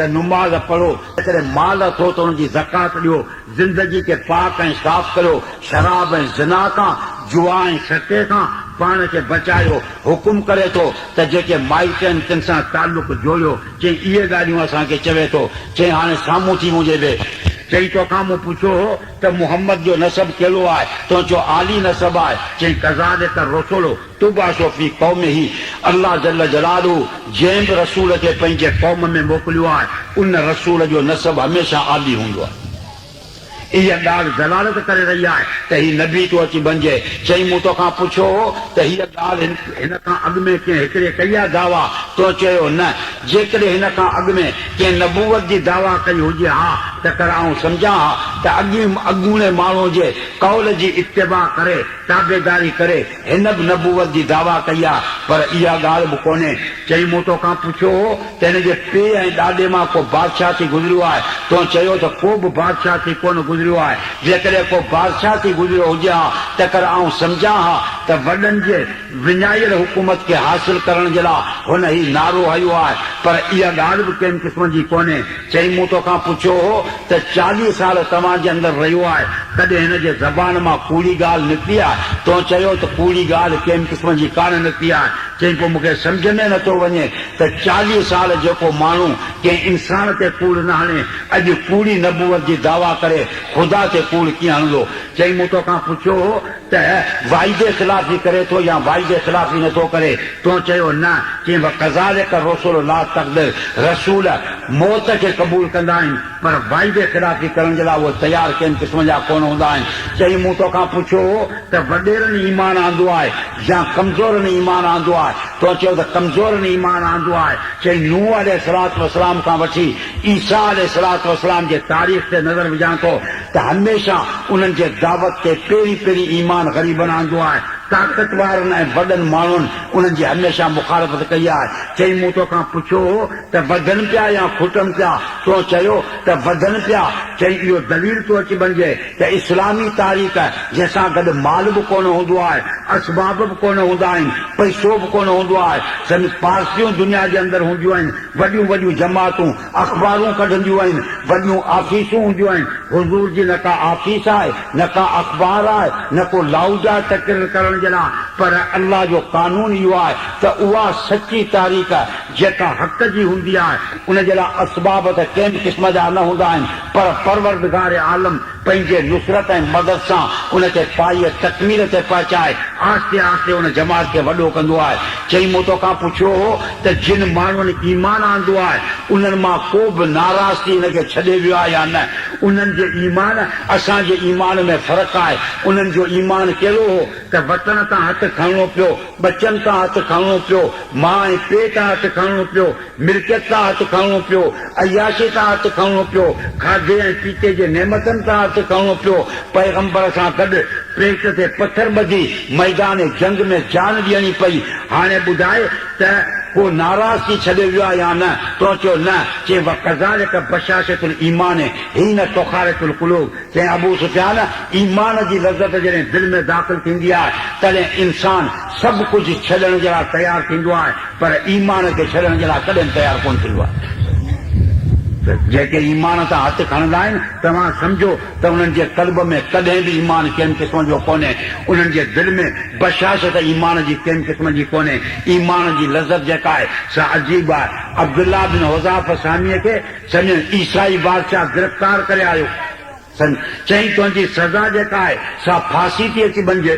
ته نماز پڙهو، جيڪڏهن مال اٿو ته ان جي زڪوات ڏيو، زندگي کي پاڪ ۽ صاف ڪريو، شراب ۽ زنا کان، جوا ۽ سٽي کان پاڻ کي بچايو، حڪم ڪري ٿو ته جيڪي مائٽ آهن تن سان تعلق جوڙيو، چئين اهي ڳالهيون اسان کي چوي ٿو، چئين هاڻي سامهون ٿي منهنجي ويهه. چئين توکان مون پڇيو هو ته محمد جو نسب ڪهڙو آهي؟ تو چيو عالي نسب آهي، چئين ڪذالڪ الرسل تبعث في قومه، الله جل جلاله جنهن به رسول کي پنهنجي قوم ۾ موڪليو آهي، ان رسول جو نسب هميشه عالي هوندو آهي. اها ڳالهه دلالت ڪري رهي آهي ته هي نبي ٿو اچي بنجي. چئين مون توکان پڇيو هو ته هيء ڳالهه هن کان اڳ ۾ ڪنهن هڪڙي ڪئي آهي دعويٰ؟ تو چيو نه. جيڪڏهن هن کان اڳ ۾ ڪنهن نبوت جي دعويٰ ڪئي هجي ها ته ڪر آئون سمجهان ها ته اڳئين اڳوڻي ماڻهوء جي قول جي اتباع ڪري، تابعداري ڪري، هن به نبوت جي دعويٰ ڪئي آهي، پر اها ڳالهه به ڪونهي. چئين مون توکان پڇيو هو ته هن جي پيء ۽ ڏاڏي مان ڪو بادشاهه ٿي گذريو آهي؟ تو چيو ته ڪو به بادشاهه ٿي ڪونه گذريو آهي. جيڪڏهن ڪو بادشاهه ٿي گذريو هجي ها ته ڪر آئون سمجهان ها ته وڏن جي وڃايل حڪومت کي حاصل ڪرڻ جي لاء هن هي نعرو هنيو آهي، پر اها ڳالهه به ڪنهن قسم جي ڪونهي. چئين مون توکان پڇيو هو ته 40 سال توهان جي اندر رهيو آهي، ڪڏهن هن جي زبان مان ڪوڙي ڳالهه نڪتي آهي؟ تو چيو ته ڪوڙي ڳالهه ڪنهن قسم جي ڪانه نڪتي آهي. چئين پوء مون کي سمجهه ۾ نٿو وڃي ته 40 سال جيڪو ماڻهو ڪنهن انسان تي ڪوڙ نه هڻي، اڄ ڪوڙي نبوت جي دعويٰ ڪري خدا تي ڪوڙ ڪيئن هڻندو؟ چئين مون توکان پڇيو هو ته واعدي خلافي ڪري ٿو يا واعدي خلافي نه ٿو ڪري؟ تو چيو، نه. چيائين، وڪذالک الرسل لا تغدر، رسول موت کي قبول ڪندا آهن، پر واعدي خلافي ڪرڻ جي لاء اهي تيار ڪنهن قسم جا ڪونه هوندا آهن. چيائين، مون توکان پڇيو هو ته وڏيرن ايمان آندو آهي يا ڪمزورن ايمان آندو آهي؟ تو چيو ته ڪمزورن ايمان آندو آهي. چيائين، نوح عليه الصلوة والسلام کان وٺي عيسيٰ عليه الصلوة والسلام جي تاريخ تي نظر وجهان ٿو ته هميشه انهن جي دعوت تي پهرين پهرين ايمان غريبن آندو آهي، طاقت وارن ۽ وڏن ماڻهن انهن جي هميشه مخالفت ڪئي آهي. چئي مون توکان پڇيو هو ته وڌن پيا يا کٽن پيا؟ تو چيو ته وڌن پيا. چئي اهو دليل ٿو اچي بنجي ته اسلامي تاريخ جنهن سان گڏ مال به ڪونه هوندو آهي، اسباب به ڪونه هوندا آهن، پئسو به ڪونه هوندو آهي، سمجهه پارسيون دنيا جي اندر هونديون آهن، وڏيون وڏيون جماعتون اخبارون ڪڍنديون آهن، وڏيون آفيسون هونديون آهن، حضور جي نه ڪا آفيس آهي، نه ڪا اخبار آهي، نه ڪو لائوڊ آهي تقرير ڪرڻ جي لاء، پر الله جو قانون اهو آهي ته اها سچي تحريڪ جيڪا حق جي هوندي آهي، ان جي لاء اسباب ته ڪنهن به قسم جا نه هوندا آهن، پر پروردگار عالم پنهنجي نصرت ۽ مدد سان ان کي پايهء تڪميل تي پهچائي آهستي آهستي ان جماعت کي وڏو ڪندو آهي. چئي مون توکان پڇيو هو ته جن ماڻهن ايمان آندو آهي انهن مان ڪو به ناراض ٿي هن کي ڇڏي ويو آهي يا نه؟ انهن جي ايمان اسان جي ايمان ۾ فرق آهي. انهن جو ايمان ڪهڙو هو ته وطن تان هٿ کڻڻو پيو، ٻچن تان هٿ کڻڻو پيو، ماء ۽ پيء تان هٿ کڻڻو پيو، ملڪيت تان هٿ کڻڻو پيو، عياشي تان هٿ کڻڻو پيو، کاڌي ۽ پيتي جي نعمتن تان هٿ کڻڻو پيو، پيغمبر سان گڏ پيٽ تي پٿر ٻڌي ميدان جنگ ۾ جان ڏيڻي پئي. هاڻي ٻڌاء ته ڪو ناراض ٿي ڇڏي ويو آهي يا نه؟ تو چيو نه. چيائين وڪذالک بشاشة الايمان حين تخالط القلوب. چيائين ابو سفيان! ايمان جي لذت جڏهن دل ۾ داخل ٿيندي آهي، تڏهن انسان سڀ ڪجهه ڇڏڻ جي لاء تيار ٿيندو آهي، پر ايمان کي ڇڏڻ جي لاء ڪڏهن به تيار ڪونه ٿيندو آهي. جيڪي ايمان تان هٿ کڻندا آهن، توهان سمجهو ته انهن جي قلب ۾ ڪڏهن به ايمان ڪنهن قسم جو ڪونهي. انهن جي دل ۾ بشاشت ايمان جي ڪنهن قسم جي ڪونهي. ايمان جي لذت جيڪا آهي، سا عجيب آهي. عبدالله بن حذافه ساميء کي سمجهه عيسائي بادشاهه گرفتار ڪري آيو. چيائين، تنهنجي سزا جيڪا آهي، سا ڦاسي ٿي اچي بنجي،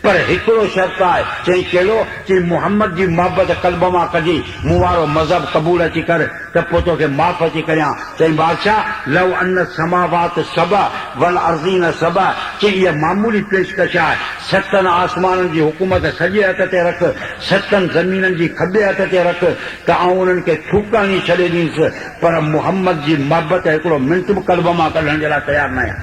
پر هڪڙو شرط آهي. چيائين، ڪهڙو؟ چيائين، محمد جي محبت قلب مان ڪڍي، مون وارو مذهب قبول اچي ڪر، ته پوء توکي معاف اچي ڪريان. چيائين، بادشاهه، لو ان السماوات السبع والارضين السبع، چيائين، اها معمولي پيشڪش آهي، ستن آسمانن جي حڪومت سڄي هٿ تي رک، ستن زمينن جي کٻي هٿ تي رک، ته آئون انهن کي ٿوڪ هڻي ڇڏي ڏيندس، پر محمد جي محبت هڪڙو منٽ به قلب مان ڪڍڻ جي لاء تيار ناهيان.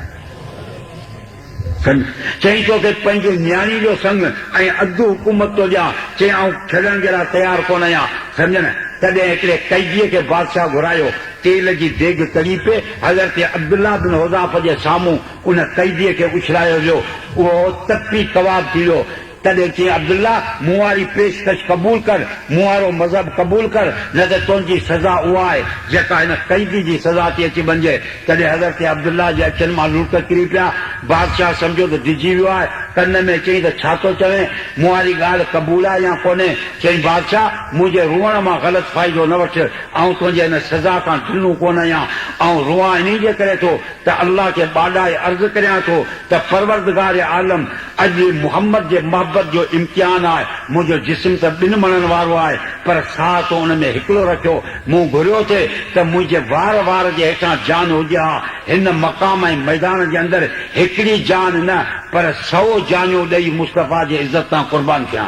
چيائين توکي پنهنجي نياڻي جو سڱ ۽ اڌ حڪومت ٿو ڏيان. چيائين آئون ڇڏڻ جي لاء تيار ڪونه آهيان. سمجهه نه. تڏهن هڪڙي قيديء کي بادشاهه گهرايو. تيل جي ديڳ تڙي پئي. حضرت عبدالله بن حذافه جي سامهون ان قيديء کي اڇلايو ويو. اهو تپي ڪباب ٿي ويو. تڏهن چيائين، عبدالله! مون واري پيشڪش قبول ڪر، مون وارو مذهب قبول ڪر، نه ته تنهنجي سزا اها آهي، جيڪا هن قيدي جي سزا ٿي اچي بنجي. تڏهن حضرت عبدالله جي اکين مان لڙڪ ڪري پيا. بادشاهه سمجهيو ته ڊڄي ويو آهي. ڪن ۾ چيائين ته ڇا ٿو چوين؟ مون واري ڳالهه قبول آهي يا ڪونهي؟ چيائين، بادشاهه! منهنجي روئڻ مان غلط فائدو نه وٺ. آئون تنهنجي هن سزا کان ڊنو ڪونه آهيان. آئون روئان انهي جي ڪري ٿو ته الله کي ٻاڏائي عرض ڪريان ٿو ته پروردگار عالم! اڄ محمد جي محبت جو امتحان آهي. منهنجو جسم ته ٻن مڻن وارو آهي، پر ساهه تو ان ۾ هڪڙو رکيو. مون گهريو ٿي ته منهنجي وار وار جي هيٺان جان هجي ها. هن مقام ۽ ميدان جي اندر هڪڙي جان نه پر سئو جانيون ڏئي مصطفيٰ جي عزت تان قربان ٿيان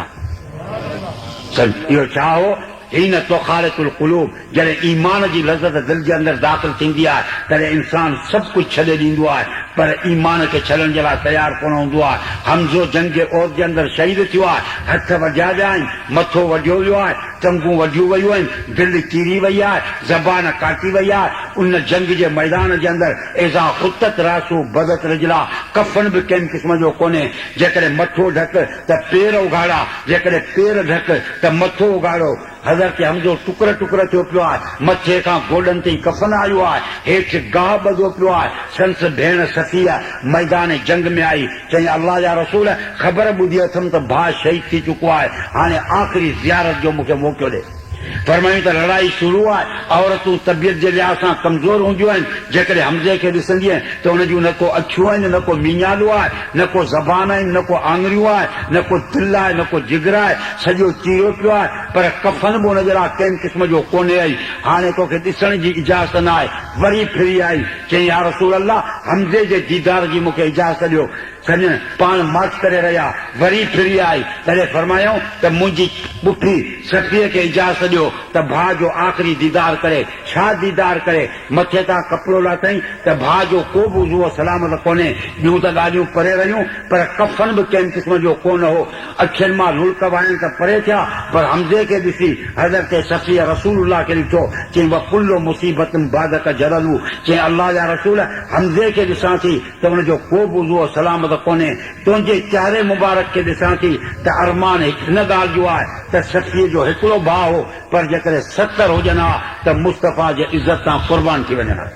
ها. اهو ڇا هو؟ حين تخالط القلوب، جڏهن ايمان جي لذت دل جي اندر داخل ٿيندي آهي، تڏهن انسان سڀ ڪجهه ڇڏي ڏيندو آهي، پر ايمان کي ڇڏڻ جي لاء تيار ڪونه هوندو آهي. حمزو جنگ احد جي اندر شهيد ٿيو آهي، هٿ وڍيا ويا آهن، مٿو وڍيو ويو آهي، ٽنگون وڍيون ويون آهن، دل چيري وئي آهي، زبان ڪاٽي وئي آهي، ان جنگ جي ميدان جي اندر اذا خطت راسه بدت رجلاه، ڪفن به ڪنهن قسم جو ڪونهي، جيڪڏهن مٿو ڍڪ ته پير اگهاڙا، جيڪڏهن پير ڍڪ ته مٿو اگهاڙو. حضرت حمزو ٽڪر ٽڪر ٿيو پيو آهي، مٿي کان گوڏن تائين ڪفن آيو آهي، هيٺ گاهه ٻڌو پيو آهي. سندس ڀيڻ صفيه ميدان جنگ ۾ آئي، چيائين، الله جا رسول! خبر ٻڌي اٿم ته ڀاء شهيد ٿي چڪو آهي، هاڻي آخري زيارت جو مون کي موقعو ڏي. فرمايائون ته لڙائي شروع آهي، عورتون طبيعت جي لحاظ سان ڪمزور هونديون آهن، جيڪڏهن حمزي کي ڏسندينء ته ان جون نه ڪو اکيون آهن، نه ڪو ميڃالو آهي، نه ڪو زبان آهن، نه ڪو آڱريون آهي، نه ڪو دل آهي، نه ڪو جگر آهي، سڄو چيريو پيو آهي، پر ڪفن به ان جي لاء ڪنهن قسم جو ڪونهي ۽ هاڻي توکي ڏسڻ جي اجازت نه آهي. وري ڦري آئي، چيائين، يا رسول الله! حمزي جي ديدار جي مون کي اجازت ڏيو. سڄڻ پاڻ ماٺ ڪري رهيا. وري ڦري آئي، تڏهن فرمايائون ته منهنجي پڦي صفيه کي اجازت ڏيو ته ڀاء جو آخري ديدار ڪري. ڇا ديدار ڪري؟ مٿي تان ڪپڙو لاٿائين ته ڀاء جو ڪو به عضوو سلامت ڪونهي. ٻيون ته ڳالهيون پري رهيون، پر ڪفن به ڪنهن قسم جو ڪونه هو. اکين مان لڙڪ وهائڻ ته پري ٿيا، پر حمزي کي ڏسي حضرت صفيه رسول الله کي ڏٺو، چيائين، وڪل مصيبت بعدک جلل، چيائين، الله جا رسول! حمزي کي ڏسان ٿي ته ان جو ڪو به عضوو سلامت ڪونهي. تنهنجي چهري مبارڪ کي ڏسان ٿي ته ارمان هن ڳالهه جو آهي ته صفيه جو هڪڙو ڀاء هو، پر جيڪڏهن 70 هجن ها ته مصطفيٰ جي عزت تان قربان ٿي وڃن ها.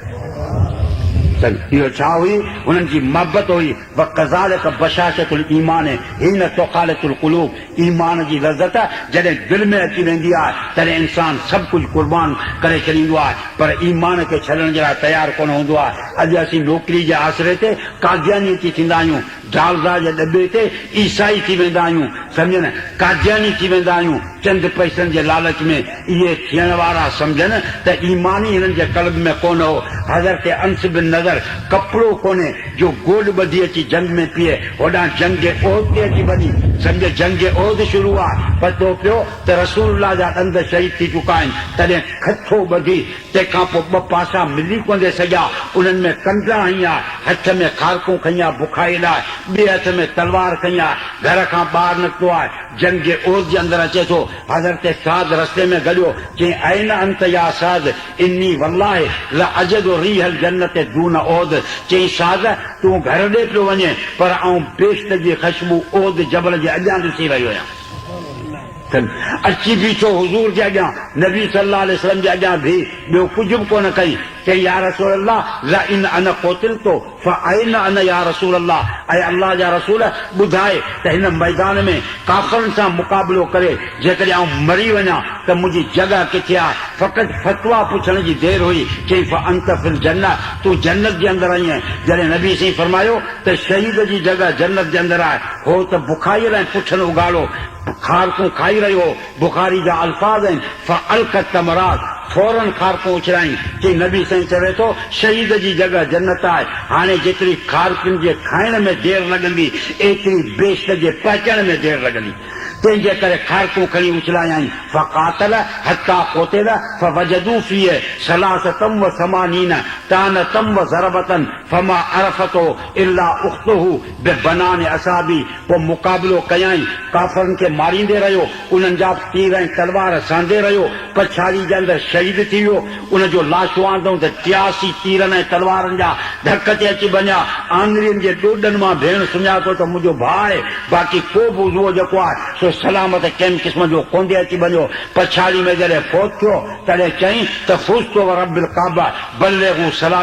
اهو ڇا هئي؟ هنن جي محبت هئي. وڪذالک بشاشة الايمان حين تخالط القلوب ايمان جي لذت جڏهن دل ۾ اچي ويندي آهي تڏهن انسان سڀ ڪجهه قربان ڪري ڇڏيندو آهي پر ايمان کي ڇڏڻ جي لاء تيار ڪونه هوندو آهي. اڄ اسين نوڪري جي آسري تي قادياني اچي ٿيندا آهيون. ڊالزا جي ڏٻي تي عيسائي ٿي ويندا آهيون، سمجهه نه، قادياني ٿي ويندا آهيون، چند پئسن جي لالچ ۾. اهي ٿيڻ وارا سمجهن ته ايمان ئي هنن جي قلب ۾ ڪونه هو. حضرت انس بن نضر ڪپڙو ڪونهي جو گوڏ ٻڌي اچي جنگ ۾ پيئي. هوڏانهن جنگ احد تي اچي وڃي. سمجهه جنگ احد شروع آهي. پتو پيو ته رسول الله جا ڏند شهيد ٿي چڪا آهن. تڏهن کٿو ٻڌي تنهن کان پوء ٻه پاسا ملي ڪوندي سگهيا. انهن ۾ ڪنڊا هنيا، هٿ ۾ کارڪون کنيا بکائي لاء، ٻئي هٿ ۾ تلوار کنيا، گهر کان ٻاهر نڪتو آهي. جنگ احد جي اندر اچي ٿو. حضرت سعد رستي ۾ گڏيو، چيائين، اين انت يا سعد، اني والله لاجد ريح الجنة دون احد. چيائين، سعد! تون گهر ڏي پيو وڃين، پر آئون بهشت جي خشبو احد جبل جي اڳيان ڏسي رهيو آهيان. اچي بيٺو حضور جي اڳيان، نبي صلي الله عليه وسلم جي اڳيان بيهي ٻيو ڪجهه به ڪونه ڪيائين، چيائين، يا رسول الله! لئن انا قتلت فاين انا يا رسول الله، اي الله جا رسول! ٻڌاء ته هن ميدان ۾ ڪافرن سان مقابلو ڪري جيڪڏهن آئون مري وڃان ته منهنجي جڳهه ڪٿي آهي؟ فقط فتويٰ پڇڻ جي دير هئي، چيائين، فانت في الجنة، تون جنت جي اندر آهين. جڏهن نبي سائين فرمايو ته شهيد جي جڳهه جنت جي اندر آهي، هو ته بکايل ۽ پٺن اگهاڙو کارڪون کائي رهيو هو، بخاري جا الفاظ آهن، فالق التمرات، فوراً کارڪون اڇلايائين، چي نبي سائين چوي ٿو، شهيد جي جڳهه جنت آهي، هاڻي جيتري کارڪن جي کائڻ ۾ دير لڳندي، ايتري بهشت جي پهچڻ ۾ دير لڳندي. تنهن جي ڪري کارڪون کڻي اڇلايائين، فقاتل حتي قتل فوجدوا فيه ثلاثة و ثمانين طعنة و ضربة فما عرفته الا اخته ببنان اصابعي، پوء مقابلو ڪيائين، ڪافرن کي ماريندي رهيو، انهن جا به تير ۽ تلوار سهندي رهيو، پڇاڙي جي اندر شهيد ٿي ويو، ان جو لاشو آندئون ته 83 تيرن ۽ تلوارن جا ڌڪ تي اچي ڀڃيا، آڱرين جي ڏوڏن مان ڀيڻ سڃاتو ته منهنجو ڀاء آهي، باقي ڪو به عضوو جيڪو آهي سو سلامت ڪنهن قسم جو ڪوندي اچي ڀڃيو، پڇاڙي ۾ جڏهن فوت ٿيو تڏهن چيائين ته فزت ورب الڪعبه بلغوا سلامي.